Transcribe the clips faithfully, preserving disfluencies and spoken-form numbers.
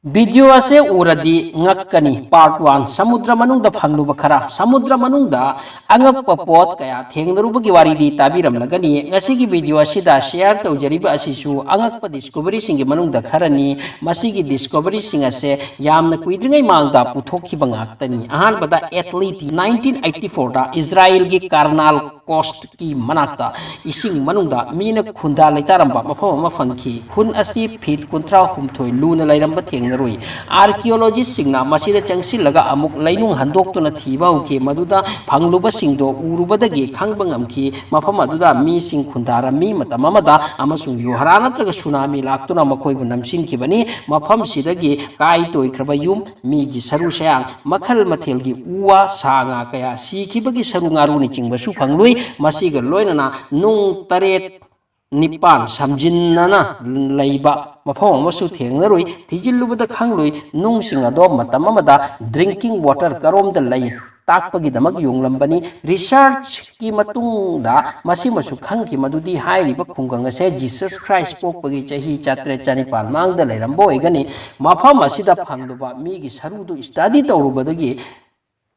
Video ꯑꯁꯦ ꯎꯔꯗꯤ ꯉꯛꯀꯅꯤ꯫ Part one, ꯁꯃꯨꯗ꯭ꯔ ꯃꯅꯨꯡꯗ ꯐꯪꯂꯨꯕ ꯈꯔ꯫ ꯁꯃꯨꯗ꯭ꯔ ꯃꯅꯨꯡꯗ ꯑꯉꯛꯄ ꯄꯣꯠ ꯀꯌꯥ ꯊꯦꯡꯅꯔꯨꯕꯒꯤ ꯋꯥꯔꯤꯗꯤ ꯇꯥꯕꯤꯔꯝꯂꯒꯅꯤ꯫ ꯉꯁꯤꯒꯤ ꯚꯤꯗꯤꯑꯣ ꯑꯁꯤꯗ ꯁꯤꯌꯥꯔ ꯇꯧꯖꯔꯤꯕ ꯑꯁꯤꯁꯨ ꯑꯉꯛꯄ ꯗꯤꯁꯀꯣꯚꯔꯤꯁꯤꯡꯒꯤ ꯃꯅꯨꯡꯗ ꯈꯔꯅꯤ꯫ ꯃꯁꯤꯒꯤ ꯗꯤꯁꯀꯣꯚꯔꯤꯁꯤꯡ ꯑꯁꯦ ꯌꯥꯝꯅ ꯀꯨꯏꯗ꯭ꯔꯤꯉꯩ ꯃꯥꯡꯗ ꯄꯨꯊꯣꯛꯈꯤꯕ ꯉꯥꯛꯇꯅꯤ꯫ ꯑꯍꯥꯟꯕꯗ, ꯑꯦꯠꯂꯤꯇꯤ, ꯅꯥꯏꯟꯇꯤꯟ ꯑꯩꯠꯇꯤ ꯐꯣꯔꯗ ꯏꯖꯔꯥꯌꯦꯜꯒꯤ ꯀꯥꯔꯅꯥꯜ ꯀꯣꯁ꯭ꯠꯀꯤ ꯃꯅꯥꯛꯇ ꯏꯁꯤꯡ ꯃꯅꯨꯡꯗ ꯃꯤꯅ ꯈꯨꯟꯗꯥ ꯂꯩꯇꯥꯔꯝꯕ ꯃꯐꯝ ꯑꯃ ꯐꯪꯈꯤ꯫ ꯈꯨꯟ ꯑꯁꯤ ꯐꯤꯠ ꯀꯨꯟꯊ꯭ꯔꯥ ꯍꯨꯝꯗꯣꯏ ꯂꯨꯅ ꯂꯩꯔꯝꯕ ꯊꯦꯡꯅꯔꯨꯏ꯫ ꯑꯥꯔꯀꯤꯑꯣꯂꯣꯖꯤꯁ꯭ꯠꯁꯤꯡꯅ ꯃꯁꯤꯗ ꯆꯪꯁꯤꯜꯂꯒ ꯑꯃꯨꯛ ꯂꯩꯅꯨꯡ ꯍꯟꯗꯣꯛꯇꯨꯅ ꯊꯤꯕ ꯍꯧꯈꯤ꯫ ꯃꯗꯨꯗ ꯐꯪꯂꯨꯕꯁꯤꯡꯗꯣ ꯎꯔꯨꯕꯗꯒꯤ ꯈꯪꯕ ꯉꯝꯈꯤ꯫ ꯃꯐꯝ ꯑꯗꯨꯗ ꯃꯤꯁꯤꯡ ꯈꯨꯟꯗꯥꯔꯝꯃꯤ ꯃꯇꯝ ꯑꯃꯗ, ꯑꯃꯁꯨꯡ ꯌꯨꯍꯥꯔꯥ ꯅꯠꯇ꯭ꯔꯒ ꯁꯨꯅꯥꯃꯤ ꯂꯥꯛꯇꯨꯅ ꯃꯈꯣꯏꯕꯨ ꯅꯝꯁꯤꯟꯈꯤꯕꯅꯤ꯫ ꯃꯐꯝꯁꯤꯗꯒꯤ ꯀꯥꯏ ꯇꯣꯏꯈ꯭ꯔꯕ ꯌꯨꯝ, ꯃꯤꯒꯤ ꯁꯔꯨ ꯁꯌꯥꯡ, ꯃꯈꯜ ꯃꯊꯦꯜꯒꯤ ꯎ ꯋꯥ, ꯁꯥ ꯉꯥ ꯀꯌꯥ ꯁꯤꯈꯤꯕꯒꯤ ꯁꯔꯨ ꯉꯥꯔꯨꯅꯆꯤꯡꯕꯁꯨ ꯐꯪꯂꯨꯏ꯫ ꯃꯁꯤꯒ ꯂꯣꯏꯅꯅ ꯅꯨꯡ ꯇꯔꯦꯠ ꯅꯤꯄꯥꯟ ꯁꯝꯖꯤꯟꯅꯅ ꯂꯩꯕ ꯃꯐꯝ ꯑꯃꯁꯨ ꯊꯦꯡꯅꯔꯨꯏ꯫ ꯊꯤꯖꯤꯜꯂꯨꯕꯗ ꯈꯪꯂꯨꯏ, ꯅꯨꯡꯁꯤꯡ ꯑꯗꯣ ꯃꯇꯝ ꯑꯃꯗ ꯗ꯭ꯔꯤꯡꯀꯤꯡ ꯋꯥꯇꯔ ꯀꯔꯣꯝꯗ ꯂꯩ ꯇꯥꯛꯄꯒꯤꯗꯃꯛ ꯌꯣꯡꯂꯝꯕꯅꯤ꯫ ꯔꯤꯁꯔꯆꯀꯤ ꯃꯇꯨꯡꯗ ꯃꯁꯤꯃꯁꯨ ꯈꯪꯈꯤ ꯃꯗꯨꯗꯤ ꯍꯥꯏꯔꯤꯕ ꯈꯨꯡꯒꯪ ꯑꯁꯦ ꯖꯤꯁꯁ ꯈ꯭ꯔꯥꯏꯁ꯭ꯠ ꯄꯣꯛꯄꯒꯤ ꯆꯍꯤ ꯆꯥꯇ꯭ꯔꯦꯠ ꯆꯅꯤꯄꯥꯟ ꯃꯥꯡꯗ ꯂꯩꯔꯝꯕ ꯑꯣꯏꯒꯅꯤ꯫ ꯃꯐꯝ ꯑꯁꯤꯗ ꯐꯪꯂꯨꯕ ꯃꯤꯒꯤ ꯁꯔꯨꯗꯨ ꯁ꯭ꯇꯗꯤ ꯇꯧꯔꯨꯕꯗꯒꯤ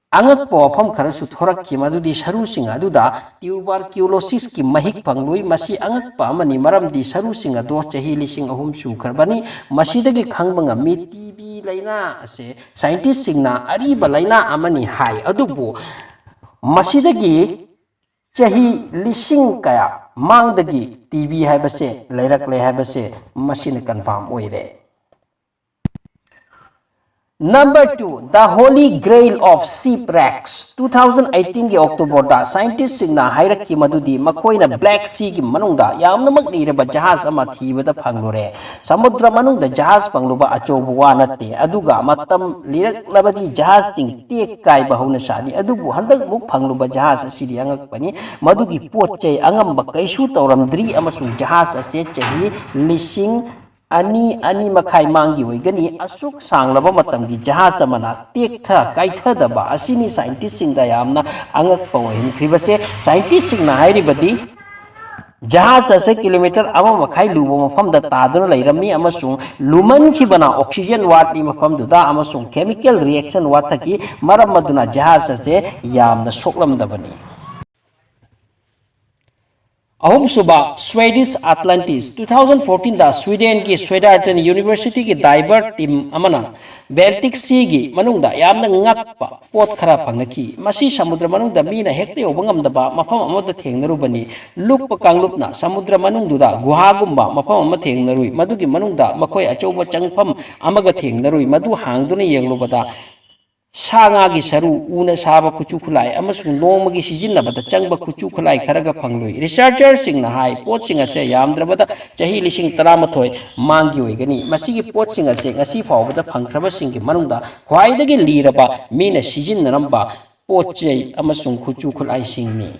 ꯑꯉꯛꯄ ꯋꯥꯐꯝ ꯈꯔꯁꯨ ꯊꯣꯔꯛꯈꯤ, ꯃꯗꯨꯗꯤ ꯁꯔꯨꯁꯤꯡ ꯑꯗꯨꯗ ꯇ꯭ꯌꯨꯕꯔꯀ꯭ꯌꯨꯂꯣꯁꯤꯁꯀꯤ ꯃꯍꯤꯛ ꯐꯪꯂꯨꯏ꯫ ꯃꯁꯤ ꯑꯉꯛꯄ ꯑꯃꯅꯤ, ꯃꯔꯝꯗꯤ ꯁꯔꯨꯁꯤꯡ ꯑꯗꯣ ꯆꯍꯤ ꯂꯤꯁꯤꯡ ꯑꯍꯨꯝ ꯁꯨꯈ꯭ꯔꯕꯅꯤ꯫ ꯃꯁꯤꯗꯒꯤ ꯈꯪꯕ ꯉꯝꯃꯤ, ꯇꯤ ꯕꯤ ꯂꯥꯏꯅꯥ ꯑꯁꯦ ꯁꯥꯏꯟꯇꯤꯁ꯭ꯠꯁꯤꯡꯅ ꯑꯔꯤꯕ ꯂꯥꯏꯅꯥ ꯑꯃꯅꯤ ꯍꯥꯏ, ꯑꯗꯨꯕꯨ ꯃꯁꯤꯗꯒꯤ ꯆꯍꯤ ꯂꯤꯁꯤꯡ ꯀꯌꯥ ꯃꯥꯡꯗꯒꯤ ꯇꯤ ꯕꯤ ꯍꯥꯏꯕꯁꯦ ꯂꯩꯔꯛꯂꯦ ꯍꯥꯏꯕꯁꯦ ꯃꯁꯤꯅ ꯀꯟꯐꯥꯔꯝ ꯑꯣꯏꯔꯦ꯫ Number two, The Holy Grail of Shipwrecks꯫ Two thousand eighteen ꯒꯤ October ꯗ ꯁꯥꯏꯟꯇꯤꯁ꯭ꯠꯁꯤꯡꯅ ꯍꯥꯏꯔꯛꯈꯤ ꯃꯗꯨꯗꯤ ꯃꯈꯣꯏꯅ ꯕ꯭ꯂꯦꯛ ꯁꯤꯒꯤ ꯃꯅꯨꯡꯗ ꯌꯥꯝꯅꯃꯛ ꯂꯤꯔꯕ ꯖꯍꯥꯖ ꯑꯃ ꯊꯤꯕꯗ ꯐꯪꯂꯨꯔꯦ꯫ ꯁꯃꯨꯗ꯭ꯔ ꯃꯅꯨꯡꯗ ꯖꯍꯥꯖ ꯐꯪꯂꯨꯕ ꯑꯆꯧꯕ ꯋꯥ ꯅꯠꯇꯦ, ꯑꯗꯨꯒ ꯃꯇꯝ ꯂꯤꯔꯛꯂꯕꯗꯤ ꯖꯍꯥꯖꯁꯤꯡ ꯇꯦꯛ ꯀꯥꯏꯕ ꯍꯧꯅ ꯁꯥꯅꯤ꯫ ꯑꯗꯨꯕꯨ ꯍꯟꯗꯛꯃꯨꯛ ꯐꯪꯂꯨꯕ ꯖꯍꯥꯖ ꯑꯁꯤꯗꯤ ꯑꯉꯛꯄꯅꯤ꯫ ꯃꯗꯨꯒꯤ ꯄꯣꯠ ꯆꯩ ꯑꯉꯝꯕ ꯀꯩꯁꯨ ꯇꯧꯔꯝꯗ꯭ꯔꯤ, ꯑꯃꯁꯨꯡ ꯖꯍꯥꯖ ꯑꯁꯦ ꯆꯍꯤ ꯂꯤꯁꯤꯡ ꯑꯅꯤ, ꯑꯅꯤ ꯃꯈꯥꯏ ꯃꯥꯡꯒꯤ ꯑꯣꯏꯒꯅꯤ꯫ ꯑꯁꯨꯛ ꯁꯥꯡꯂꯕ ꯃꯇꯝꯒꯤ ꯖꯍꯥꯖ ꯑꯃꯅ ꯇꯦꯛꯊ ꯀꯥꯏꯊꯗꯕ ꯑꯁꯤꯅꯤ ꯁꯥꯏꯟꯇꯤꯁ꯭ꯠꯁꯤꯡꯗ ꯌꯥꯝꯅ ꯑꯉꯛꯄ ꯑꯣꯏꯍꯟꯈ꯭ꯔꯤꯕꯁꯦ꯫ ꯁꯥꯏꯟꯇꯤꯁ꯭ꯠꯁꯤꯡꯅ ꯍꯥꯏꯔꯤꯕꯗꯤ ꯖꯍꯥꯖ ꯑꯁꯦ ꯀꯤꯂꯣꯃꯤꯇꯔ ꯑꯃ ꯃꯈꯥꯏ ꯂꯨꯕ ꯃꯐꯝꯗ ꯇꯥꯗꯨꯅ ꯂꯩꯔꯝꯃꯤ ꯑꯃꯁꯨꯡ ꯂꯨꯃꯟꯈꯤꯕꯅ oxygen ꯋꯥꯠꯂꯤ ꯃꯐꯝꯗꯨꯗ ꯑꯃꯁꯨꯡ chemical reaction ꯋꯥꯠꯊꯈꯤ꯫ ꯃꯔꯝ ꯑꯗꯨꯅ ꯖꯍꯥꯖ ꯑꯁꯦ ꯌꯥꯝꯅ ꯁꯣꯛꯂꯝꯗꯕꯅꯤ꯫ ꯑꯍꯨꯝꯁꯨꯕ, Swedish Atlantis꯫ Two thousand fourteen ꯗ Sweden ꯒꯤ Södertörn University ꯒꯤ diver team ꯑꯃꯅ Baltic Sea ꯒꯤ ꯃꯅꯨꯡꯗ ꯌꯥꯝꯅ ꯉꯛꯄ ꯄꯣꯠ ꯈꯔ ꯐꯪꯂꯛꯈꯤ꯫ ꯃꯁꯤ ꯁꯃꯨꯗ꯭ꯔ ꯃꯅꯨꯡꯗ ꯃꯤꯅ ꯍꯦꯛꯇ ꯌꯧꯕ ꯉꯝꯗꯕ ꯃꯐꯝ ꯑꯃꯗ ꯊꯦꯡꯅꯔꯨꯕꯅꯤ꯫ ꯂꯨꯞꯄ ꯀꯥꯡꯂꯨꯞꯅ ꯁꯃꯨꯗ꯭ꯔ ꯃꯅꯨꯡꯗꯨꯗ ꯒꯨꯍꯥꯒꯨꯝꯕ ꯃꯐꯝ ꯑꯃ ꯊꯦꯡꯅꯔꯨꯏ꯫ ꯃꯗꯨꯒꯤ ꯃꯅꯨꯡꯗ ꯃꯈꯣꯏ ꯑꯆꯧꯕ ꯆꯪꯐꯝ ꯑꯃꯒ ꯊꯦꯡꯅꯔꯨꯏ꯫ ꯃꯗꯨ ꯍꯥꯡꯗꯨꯅ ꯌꯦꯡꯂꯨꯕꯗ ꯁꯥ ꯉꯥꯒꯤ ꯁꯔꯨ, ꯎꯅ ꯁꯥꯕ ꯈꯨꯠꯁꯨ ꯈꯨꯠꯂꯥꯏ ꯑꯃꯁꯨꯡ ꯅꯣꯡꯃꯒꯤ ꯁꯤꯖꯤꯟꯅꯕꯗ ꯆꯪꯕ ꯈꯨꯠꯁꯨ ꯈꯨꯠꯂꯥꯏ ꯈꯔꯒ ꯐꯪꯂꯨꯏ꯫ Researcher ꯁꯤꯡꯅ ꯍꯥꯏ, ꯄꯣꯠꯁꯤꯡ ꯑꯁꯦ ꯌꯥꯝꯗ꯭ꯔꯕꯗ ꯆꯍꯤ ꯂꯤꯁꯤꯡ ꯇꯔꯥꯃꯥꯊꯣꯏ ꯃꯃꯥꯡꯒꯤ ꯑꯣꯏꯒꯅꯤ꯫ ꯃꯁꯤꯒꯤ ꯄꯣꯠꯁꯤꯡ ꯑꯁꯦ ꯉꯁꯤ ꯐꯥꯎꯕꯗ ꯐꯪꯈ꯭ꯔꯕꯁꯤꯡꯒꯤ ꯃꯅꯨꯡꯗ ꯈ꯭ꯋꯥꯏꯗꯒꯤ ꯂꯤꯔꯕ ꯃꯤꯅ ꯁꯤꯖꯤꯟꯅꯔꯝꯕ ꯄꯣꯠ ꯆꯩ ꯑꯃꯁꯨꯡ ꯈꯨꯠꯁꯨ ꯈꯨꯠꯂꯥꯏꯁꯤꯡꯅꯤ꯫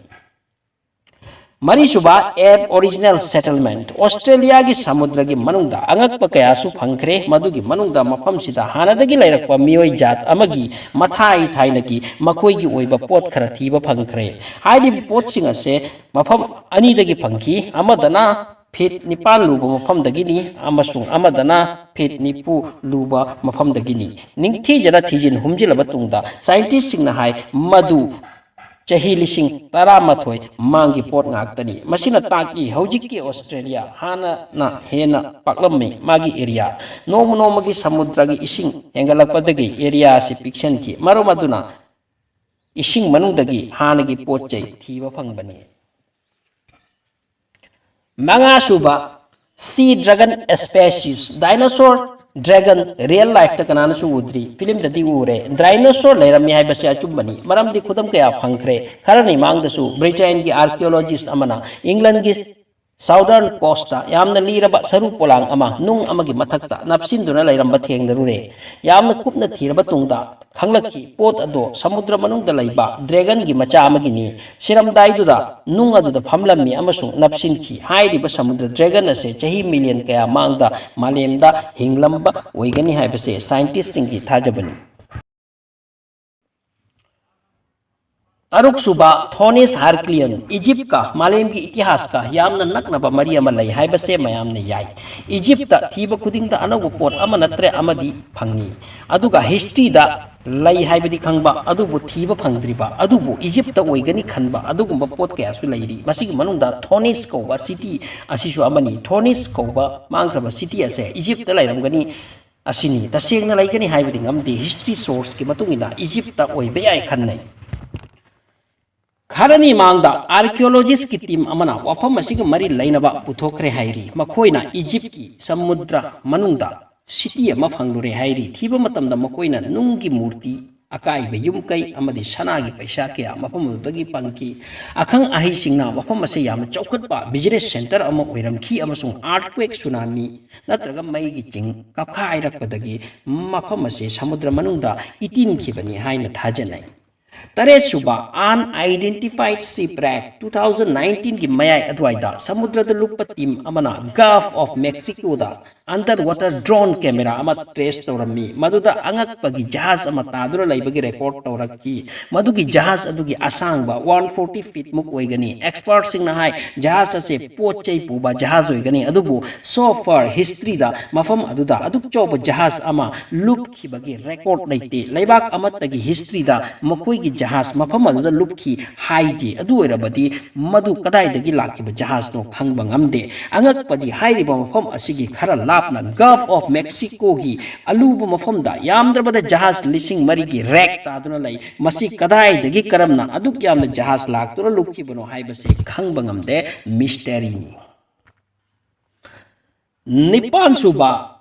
ꯃꯔꯤꯁꯨꯕ, Aboriginal Settlement꯫ Australia ꯒꯤ ꯁꯃꯨꯗ꯭ꯔꯒꯤ ꯃꯅꯨꯡꯗ ꯑꯉꯛꯄ ꯀꯌꯥꯁꯨ ꯐꯪꯈ꯭ꯔꯦ꯫ ꯃꯗꯨꯒꯤ ꯃꯅꯨꯡꯗ ꯃꯐꯝꯁꯤꯗ ꯍꯥꯟꯅꯗꯒꯤ ꯂꯩꯔꯛꯄ ꯃꯤꯑꯣꯏ ꯖꯥꯠ ꯑꯃꯒꯤ ꯃꯊꯥꯏ ꯊꯥꯏꯅꯒꯤ ꯃꯈꯣꯏꯒꯤ ꯑꯣꯏꯕ ꯄꯣꯠ ꯈꯔ ꯊꯤꯕ ꯐꯪꯈ꯭ꯔꯦ꯫ ꯍꯥꯏꯔꯤꯕ ꯄꯣꯠꯁꯤꯡ ꯑꯁꯦ ꯃꯐꯝ ꯑꯅꯤꯗꯒꯤ ꯐꯪꯈꯤ꯫ ꯑꯃꯗꯅ ꯐꯤꯠ ꯅꯤꯄꯥꯟ ꯂꯨꯕ ꯃꯐꯝꯗꯒꯤꯅꯤ ꯑꯃꯁꯨꯡ ꯑꯃꯗꯅ ꯐꯤꯠ ꯅꯤꯐꯨ ꯂꯨꯕ ꯃꯐꯝꯗꯒꯤꯅꯤ꯫ ꯅꯤꯡꯊꯤꯖꯅ ꯊꯤꯖꯤꯟ ꯍꯨꯝꯖꯤꯜꯂꯕ ꯇꯨꯡꯗ, scientist ꯁꯤꯡꯅ ꯍꯥꯏ, ꯃꯗꯨ ꯆꯍꯤ ꯂꯤꯁꯤꯡ ꯇꯔꯥꯃꯥꯊꯣꯏ ꯃꯃꯥꯡꯒꯤ ꯄꯣꯠ ꯉꯥꯛꯇꯅꯤ꯫ ꯃꯁꯤꯅ ꯇꯥꯛꯏ, ꯍꯧꯖꯤꯛꯀꯤ Australia ꯍꯥꯟꯅꯅ ꯍꯦꯟꯅ ꯄꯥꯛꯂꯝꯃꯤ꯫ ꯃꯥꯒꯤ area, ꯅꯣꯡꯃ ꯅꯣꯡꯃꯒꯤ ꯁꯃꯨꯗ꯭ꯔꯒꯤ ꯏꯁꯤꯡ ꯍꯦꯟꯒꯠꯂꯛꯄꯗꯒꯤ area ꯑꯁꯤ ꯄꯤꯛꯁꯟꯈꯤ꯫ ꯃꯔꯝ ꯑꯗꯨꯅ ꯏꯁꯤꯡ ꯃꯅꯨꯡꯗꯒꯤ ꯍꯥꯟꯅꯒꯤ ꯄꯣꯠ ꯆꯩ ꯊꯤꯕ ꯐꯪꯕꯅꯤ꯫ ꯃꯉꯥꯁꯨꯕ, Sea Dragon Species꯫ Dinosaur dragon real life ꯇ ꯀꯅꯥꯅꯁꯨ ꯎꯗ꯭ꯔꯤ, film ꯗꯗꯤ ꯎꯔꯦ꯫ Dinosaur ꯂꯩꯔꯝꯃꯤ ꯍꯥꯏꯕꯁꯤ ꯑꯆꯨꯝꯕꯅꯤ, ꯃꯔꯝꯗꯤ ꯈꯨꯗꯝ ꯀꯌꯥ ꯐꯪꯈ꯭ꯔꯦ꯫ ꯈꯔꯅꯤ ꯃꯥꯡꯗꯁꯨ Britain ꯒꯤ archaeologist ꯑꯃꯅ England ꯒꯤ southern coast ꯇ ꯌꯥꯝꯅ ꯂꯤꯔꯕ ꯁꯔꯨ ꯄꯣꯂꯥꯡ ꯑꯃ ꯅꯨꯡ ꯑꯃꯒꯤ ꯃꯊꯛꯇ ꯅꯞꯁꯤꯟꯗꯨꯅ ꯂꯩꯔꯝꯕ ꯊꯦꯡꯅꯔꯨꯔꯦ꯫ ꯌꯥꯝꯅ ꯀꯨꯞꯅ ꯊꯤꯔꯕ ꯇꯨꯡꯗ ꯈꯪꯂꯛꯈꯤ, ꯄꯣꯠ ꯑꯗꯣ ꯁꯃꯨꯗ꯭ꯔ ꯃꯅꯨꯡꯗ ꯂꯩꯕ dragon ꯒꯤ ꯃꯆꯥ ꯑꯃꯒꯤꯅꯤ꯫ ꯁꯤꯔꯝꯗꯥꯏꯗꯨꯗ ꯅꯨꯡ ꯑꯗꯨꯗ ꯐꯝꯂꯝꯃꯤ ꯑꯃꯁꯨꯡ ꯅꯞꯁꯤꯟꯈꯤ꯫ ꯍꯥꯏꯔꯤꯕ ꯁꯃꯨꯗ꯭ꯔ dragon ꯑꯁꯦ ꯆꯍꯤ million ꯀꯌꯥ ꯃꯥꯡꯗ ꯃꯥꯂꯦꯝꯗ ꯍꯤꯡꯂꯝꯕ ꯑꯣꯏꯒꯅꯤ ꯍꯥꯏꯕꯁꯦ scientist ꯁꯤꯡꯒꯤ ꯊꯥꯖꯕꯅꯤ꯫ ꯇꯔꯨꯛꯁꯨꯕ, ꯊꯣꯅꯤꯁ ꯍꯥꯔꯀ꯭ꯂꯤꯌꯟ꯫ ꯏꯖꯤꯞꯀ ꯃꯥꯂꯦꯝꯒꯤ ꯏꯇꯤꯍꯥꯁꯀ ꯌꯥꯝꯅ ꯅꯛꯅꯕ ꯃꯔꯤ ꯑꯃ ꯂꯩ ꯍꯥꯏꯕꯁꯦ ꯃꯌꯥꯝꯅ ꯌꯥꯏ꯫ ꯏꯖꯤꯞꯇ ꯊꯤꯕ ꯈꯨꯗꯤꯡꯗ ꯑꯅꯧꯕ ꯄꯣꯠ ꯑꯃ ꯅꯠꯇ꯭ꯔꯦ ꯑꯃꯗꯤ ꯐꯪꯉꯤ꯫ ꯑꯗꯨꯒ ꯍꯤꯁꯇ꯭ꯔꯤꯗ ꯂꯩ ꯍꯥꯏꯕꯗꯤ ꯈꯪꯕ, ꯑꯗꯨꯕꯨ ꯊꯤꯕ ꯐꯪꯗ꯭ꯔꯤꯕ, ꯑꯗꯨꯕꯨ ꯏꯖꯤꯞꯇ ꯑꯣꯏꯒꯅꯤ ꯈꯟꯕ ꯑꯗꯨꯒꯨꯝꯕ ꯄꯣꯠ ꯀꯌꯥꯁꯨ ꯂꯩꯔꯤ꯫ ꯃꯁꯤꯒꯤ ꯃꯅꯨꯡꯗ ꯊꯣꯅꯤꯁ ꯀꯧꯕ ꯁꯤꯇꯤ ꯑꯁꯤꯁꯨ ꯑꯃꯅꯤ꯫ ꯊꯣꯅꯤꯁ ꯀꯧꯕ ꯃꯥꯡꯈ꯭ꯔꯕ ꯁꯤꯇꯤ ꯑꯁꯦ ꯏꯖꯤꯞꯇ ꯂꯩꯔꯝꯒꯅꯤ ꯑꯁꯤꯅꯤ꯫ ꯇꯁꯦꯡꯅ ꯂꯩꯒꯅꯤ ꯍꯥꯏꯕꯗꯤ ꯉꯝꯗꯦ꯫ ꯍꯤꯁꯇ꯭ꯔꯤ ꯁꯣꯔꯁꯀꯤ ꯃꯇꯨꯡ ꯏꯟꯅ ꯏꯖꯤꯞꯇ ꯑꯣꯏꯕ ꯌꯥꯏ ꯈꯟꯅꯩ꯫ ꯈꯔꯅꯤ ꯃꯥꯡꯗ ꯑꯥꯔꯀꯤꯑꯣꯂꯣꯖꯤꯁꯀꯤ ꯇꯤꯝ ꯑꯃꯅ ꯋꯥꯐꯝ ꯑꯁꯤꯒ ꯃꯔꯤ ꯂꯩꯅꯕ ꯄꯨꯊꯣꯛꯈ꯭ꯔꯦ ꯍꯥꯏꯔꯤ꯫ ꯃꯈꯣꯏꯅ ꯏꯖꯤꯞꯀꯤ ꯁꯃꯨꯗ꯭ꯔ ꯃꯅꯨꯡꯗ ꯁꯤꯇꯤ ꯑꯃ ꯐꯪꯂꯨꯔꯦ ꯍꯥꯏꯔꯤ꯫ ꯊꯤꯕ ꯃꯇꯝꯗ ꯃꯈꯣꯏꯅ ꯅꯨꯡꯒꯤ ꯃꯨꯔꯇꯤ, ꯑꯀꯥꯏꯕ ꯌꯨꯝ ꯀꯩ ꯑꯃꯗꯤ ꯁꯅꯥꯒꯤ ꯄꯩꯁꯥ ꯀꯌꯥ ꯃꯐꯝ ꯑꯗꯨꯗꯒꯤ ꯐꯪꯈꯤ꯫ ꯑꯈꯪ ꯑꯍꯩꯁꯤꯡꯅ ꯃꯐꯝ ꯑꯁꯤ ꯌꯥꯝꯅ ꯆꯥꯎꯈꯠꯄ ꯕꯤꯖꯤꯅꯦꯁ ꯁꯦꯟꯇꯔ ꯑꯃ ꯑꯣꯏꯔꯝꯈꯤ ꯑꯃꯁꯨꯡ ꯑꯥꯔꯠꯀ꯭ꯋꯦꯛ, ꯁꯨꯅꯥꯃꯤ ꯅꯠꯇ꯭ꯔꯒ ꯃꯩꯒꯤ ꯆꯤꯡ ꯀꯥꯞꯈꯥꯏꯔꯛꯄꯗꯒꯤ ꯃꯐꯝ ꯑꯁꯤ ꯁꯃꯨꯗ꯭ꯔ ꯃꯅꯨꯡꯗ ꯏꯇꯤꯟꯈꯤꯕꯅꯤ ꯍꯥꯏꯅ ꯊꯥꯖꯅꯩ꯫ ꯇꯔꯦꯠꯁꯨꯕ, Unidentified Shipwreck꯫ Two thousand nineteenꯒꯤ ꯃꯌꯥꯏ ꯑꯗꯨꯋꯥꯏꯗ ꯁꯃꯨꯗ꯭ꯔꯗ ꯂꯨꯞꯄ ꯇꯤꯝ ꯑꯃꯅ Gulf of Mexicoꯗ underwater drone camera ꯑꯃ trace ꯇꯧꯔꯝꯃꯤ, ꯃꯗꯨꯗ ꯑꯉꯛꯄꯒꯤ ꯖꯍꯥꯖ ꯑꯃ ꯇꯥꯗꯨꯅ ꯂꯩꯕꯒꯤ ꯔꯦꯀꯣꯔꯗ ꯇꯧꯔꯛꯈꯤ꯫ ꯃꯗꯨꯒꯤ ꯖꯍꯥꯖ ꯑꯗꯨꯒꯤ ꯑꯁꯥꯡꯕ one forty feet ꯃꯨꯛ ꯑꯣꯏꯒꯅꯤ꯫ ꯑꯦꯛꯁꯄꯔꯠꯁꯤꯡꯅ ꯍꯥꯏ, ꯖꯍꯥꯖ ꯑꯁꯤ ꯄꯣꯠ ꯆꯩ ꯄꯨꯕ ꯖꯍꯥꯖ ꯑꯣꯏꯒꯅꯤ, ꯑꯗꯨꯕꯨ so far historyꯗ ꯃꯐꯝ ꯑꯗꯨꯗ ꯑꯗꯨꯛ ꯆꯥꯎꯕ ꯖꯍꯥꯖ ꯑꯃ ꯂꯨꯞꯈꯤꯕꯒꯤ ꯔꯦꯀꯣꯔꯗ ꯂꯩꯇꯦ꯫ ꯂꯩꯕꯥꯛ ꯑꯃꯠꯇꯒꯤ ꯍꯤꯁꯇ꯭ꯔꯤꯗ ꯃꯈꯣꯏꯒꯤ ꯖꯍꯥꯖ ꯃꯐꯝ ꯑꯗꯨꯗ ꯂꯨꯞꯈꯤ ꯍꯥꯏꯗꯦ꯫ ꯑꯗꯨ ꯑꯣꯏꯔꯕꯗꯤ ꯃꯗꯨ ꯀꯗꯥꯏꯗꯒꯤ ꯂꯥꯛꯈꯤꯕ ꯖꯍꯥꯖꯅꯣ ꯈꯪꯕ ꯉꯝꯗꯦ꯫ ꯑꯉꯛꯄꯗꯤ ꯍꯥꯏꯔꯤꯕ ꯃꯐꯝ ꯑꯁꯤꯒꯤ ꯈꯔ ꯂꯥꯞꯅ Gulf of Mexicoꯒꯤ ꯑꯂꯨꯕ ꯃꯐꯝꯗ ꯌꯥꯝꯗ꯭ꯔꯕꯗ ꯖꯍꯥꯖ ꯂꯤꯁꯤꯡ ꯃꯔꯤꯒꯤ ꯔꯦꯛ ꯇꯥꯗꯨꯅ ꯂꯩ꯫ ꯃꯁꯤ ꯀꯗꯥꯏꯗꯒꯤ ꯀꯔꯝꯅ ꯑꯗꯨꯛ ꯌꯥꯝꯅ ꯖꯍꯥꯖ ꯂꯥꯛꯇꯨꯅ ꯂꯨꯞꯈꯤꯕꯅꯣ ꯍꯥꯏꯕꯁꯤ ꯈꯪꯕ ꯉꯝꯗꯦ꯫ ꯃꯤꯁꯇꯔꯤꯅꯤ꯫ ꯅꯤꯄꯥꯟꯁꯨꯕ,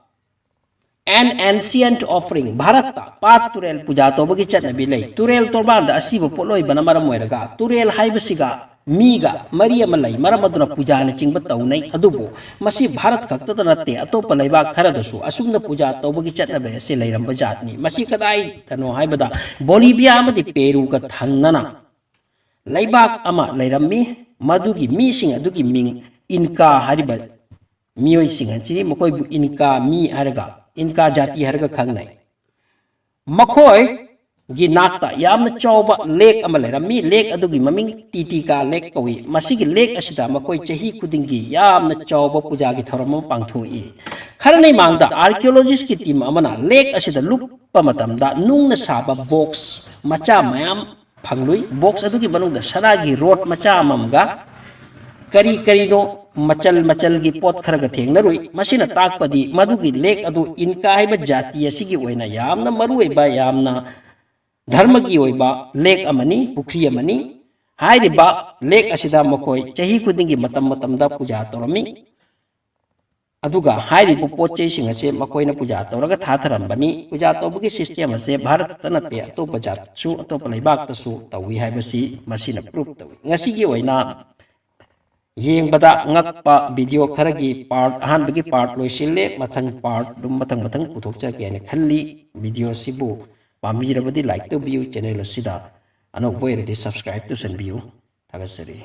An Ancient Offering꯫ ꯚꯥꯔꯠꯇ ꯄꯥꯠ ꯇꯨꯔꯦꯜ ꯄꯨꯖꯥ ꯇꯧꯕꯒꯤ ꯆꯠꯅꯕꯤ ꯂꯩ꯫ ꯇꯨꯔꯦꯜ ꯇꯣꯔꯕꯥꯟꯗ ꯑꯁꯤꯕ ꯄꯣꯠꯂꯣꯏꯕꯅ ꯃꯔꯝ ꯑꯣꯏꯔꯒ ꯇꯨꯔꯦꯜ ꯍꯥꯏꯕꯁꯤꯒ ꯃꯤꯒ ꯃꯔꯤ ꯑꯃ ꯂꯩ꯫ ꯃꯔꯝ ꯑꯗꯨꯅ ꯄꯨꯖꯥꯅꯆꯤꯡꯕ ꯇꯧꯅꯩ꯫ ꯑꯗꯨꯕꯨ ꯃꯁꯤ ꯚꯥꯔꯠ ꯈꯛꯇꯗ ꯅꯠꯇꯦ, ꯑꯇꯣꯞꯄ ꯂꯩꯕꯥꯛ ꯈꯔꯗꯁꯨ ꯑꯁꯨꯝꯅ ꯄꯨꯖꯥ ꯇꯧꯕꯒꯤ ꯆꯠꯅꯕꯤ ꯑꯁꯤ ꯂꯩꯔꯝꯕ ꯖꯥꯠꯅꯤ꯫ ꯃꯁꯤ ꯀꯗꯥꯏꯗꯅꯣ ꯍꯥꯏꯕꯗ ꯕꯣꯂꯤꯚꯤꯌꯥ ꯑꯃꯗꯤ ꯄꯦꯔꯨꯒ ꯊꯪꯅꯅ ꯂꯩꯕꯥꯛ ꯑꯃ ꯂꯩꯔꯝꯃꯤ꯫ ꯃꯗꯨꯒꯤ ꯃꯤꯁꯤꯡ ꯑꯗꯨꯒꯤ ꯃꯤꯡ ꯏꯟꯀꯥ ꯍꯥꯏꯔꯤꯕ ꯃꯤꯑꯣꯏꯁꯤꯡ ꯑꯁꯤꯅꯤ꯫ ꯃꯈꯣꯏꯕꯨ ꯏꯟꯀꯥ ꯃꯤ ꯍꯥꯏꯔꯒ, ꯏꯟꯀꯥ ꯖꯥꯇꯤ ꯍꯥꯏꯔꯒ ꯈꯪꯅꯩ꯫ ꯃꯈꯣꯏ ꯒꯤ ꯅꯥꯛꯇ ꯌꯥꯝꯅ ꯆꯥꯎꯕ ꯂꯦꯛ ꯑꯃ ꯂꯩꯔꯝꯃꯤ꯫ ꯂꯦꯛ ꯑꯗꯨꯒꯤ ꯃꯃꯤꯡ ꯇꯤꯇꯤꯀꯥ ꯂꯦꯛ ꯀꯧꯏ꯫ ꯃꯁꯤꯒꯤ ꯂꯦꯛ ꯑꯁꯤꯗ ꯃꯈꯣꯏ ꯆꯍꯤ ꯈꯨꯗꯤꯡꯒꯤ ꯌꯥꯝꯅ ꯆꯥꯎꯕ ꯄꯨꯖꯥꯒꯤ ꯊꯧꯔꯝ ꯑꯃ ꯄꯥꯡꯊꯣꯛꯏ꯫ ꯈꯔꯅꯤ ꯃꯥꯡꯗ archaeologistꯀꯤ team ꯑꯃꯅ ꯂꯦꯛ ꯑꯁꯤꯗ ꯂꯨꯞꯄ ꯃꯇꯝꯗ ꯅꯨꯡꯅ ꯁꯥꯕ box ꯃꯆꯥ ꯃꯌꯥꯝ ꯐꯪꯂꯨꯏ꯫ Box ꯑꯗꯨꯒꯤ ꯃꯅꯨꯡꯗ ꯁꯅꯥꯒꯤ rod ꯃꯆꯥ ꯑꯃꯃꯝꯒ ꯀꯔꯤ ꯀꯔꯤꯅꯣ ꯃꯆꯜ ꯃꯆꯜꯒꯤ ꯄꯣꯠ ꯈꯔꯒ ꯊꯦꯡꯅꯔꯨꯏ꯫ ꯃꯁꯤꯅ ꯇꯥꯛꯄꯗꯤ ꯃꯗꯨꯒꯤ ꯂꯦꯛ ꯑꯗꯨ ꯏꯟꯀꯥ ꯍꯥꯏꯕ ꯖꯥꯇꯤ ꯑꯁꯤꯒꯤ ꯑꯣꯏꯅ ꯌꯥꯝꯅ ꯃꯔꯨꯑꯣꯏꯕ, ꯌꯥꯝꯅ ꯙꯔꯃꯒꯤ ꯑꯣꯏꯕ ꯂꯦꯛ ꯑꯃꯅꯤ, ꯄꯨꯈ꯭ꯔꯤ ꯑꯃꯅꯤ꯫ ꯍꯥꯏꯔꯤꯕ ꯂꯦꯛ ꯑꯁꯤꯗ ꯃꯈꯣꯏ ꯆꯍꯤ ꯈꯨꯗꯤꯡꯒꯤ ꯃꯇꯝ ꯃꯇꯝꯗ ꯄꯨꯖꯥ ꯇꯧꯔꯝꯃꯤ꯫ ꯑꯗꯨꯒ ꯍꯥꯏꯔꯤꯕ ꯄꯣꯠ ꯆꯩꯁꯤꯡ ꯑꯁꯦ ꯃꯈꯣꯏꯅ ꯄꯨꯖꯥ ꯇꯧꯔꯒ ꯊꯥꯊꯔꯝꯕꯅꯤ꯫ ꯄꯨꯖꯥ ꯇꯧꯕꯒꯤ system ꯑꯁꯦ ꯚꯥꯔꯠꯇ ꯅꯠꯇꯦ, ꯑꯇꯣꯞꯄ ꯖꯥꯠꯁꯨ, ꯑꯇꯣꯞꯄ ꯂꯩꯕꯥꯛꯇꯁꯨ ꯇꯧꯏ ꯍꯥꯏꯕꯁꯤ ꯃꯁꯤꯅ proof ꯇꯧꯏ꯫ ꯉꯁꯤꯒꯤ ꯑꯣꯏꯅ ꯌꯦꯡꯕꯗ ꯉꯛꯄ video ꯈꯔꯒꯤ part, ꯑꯍꯥꯟꯕꯒꯤ part ꯂꯣꯏꯁꯤꯜꯂꯦ꯫ ꯃꯊꯪ part ꯑꯗꯨꯝ ꯃꯊꯪ ꯃꯊꯪ ꯄꯨꯊꯣꯛꯆꯔꯛꯀꯦ ꯍꯥꯏꯅ ꯈꯜꯂꯤ꯫ Video ꯑꯁꯤꯕꯨ ꯄꯥꯝꯕꯤꯔꯕꯗꯤ like ꯇꯧꯕꯤꯌꯨ, channel ꯑꯁꯤꯗ ꯑꯅꯧꯕ ꯑꯣꯏꯔꯗꯤ subscribe ꯇꯧꯁꯟꯕꯤꯌꯨ꯫ ꯊꯥꯒꯠꯆꯔꯤ꯫